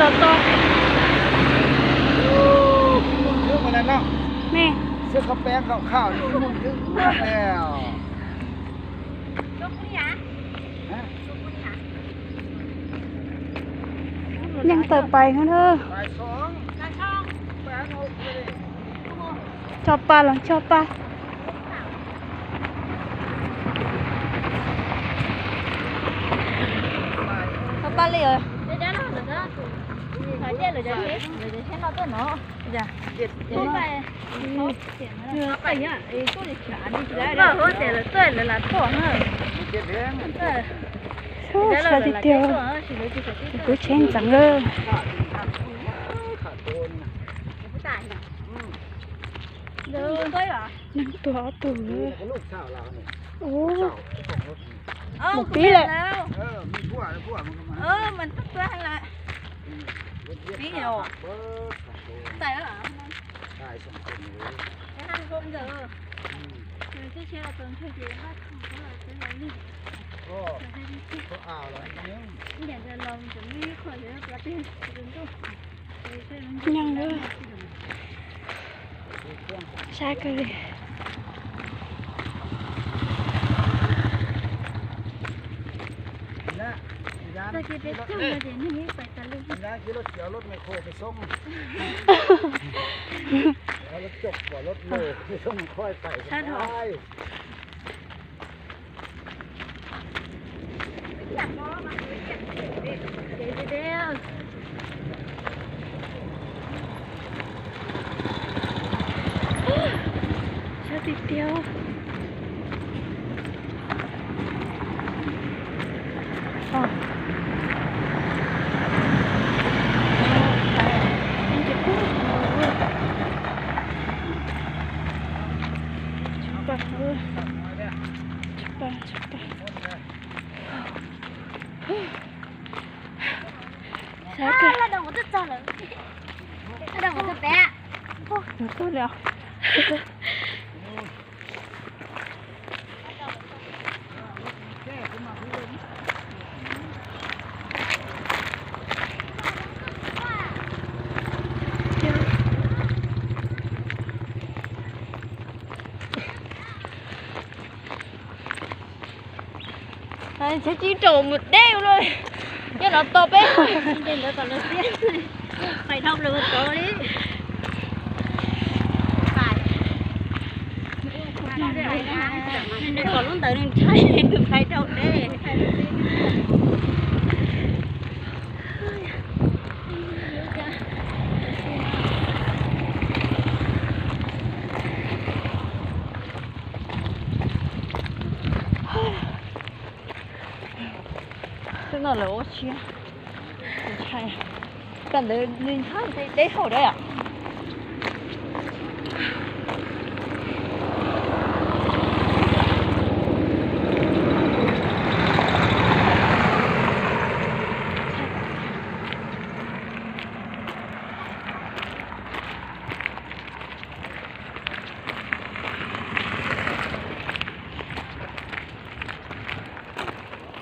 Tso to. Mus ntws mus lawm no. Ne. Xwb qhov peb nkaum khauj mus ntws mus lawm. Yeej tawm pais no na. Tso pa los tso pa. Tso pa li os. Lawv tias lawv cov tsheb no tuaj no. Lawv tias lawv tuaj lawv lam tuaj na. Sab tiag tiag. Kuv tsheb ntxeev lawm. Neeg tuag ob tug. Mus pib lawm. Nyeej lawm. Sab kawg li. Sab tiag tiag. Sab tiag. Tuag li os. Tsheb tsis rau mus deb lawm, nyob no tos peb. Pais dhau plaws mus tod li. Nws kom lub ntawd nws ntshai, nws pais dhau deb. Tej no lawv ua siab, ntshai. Koj ntawd nws ntshai deb hauv dab yom.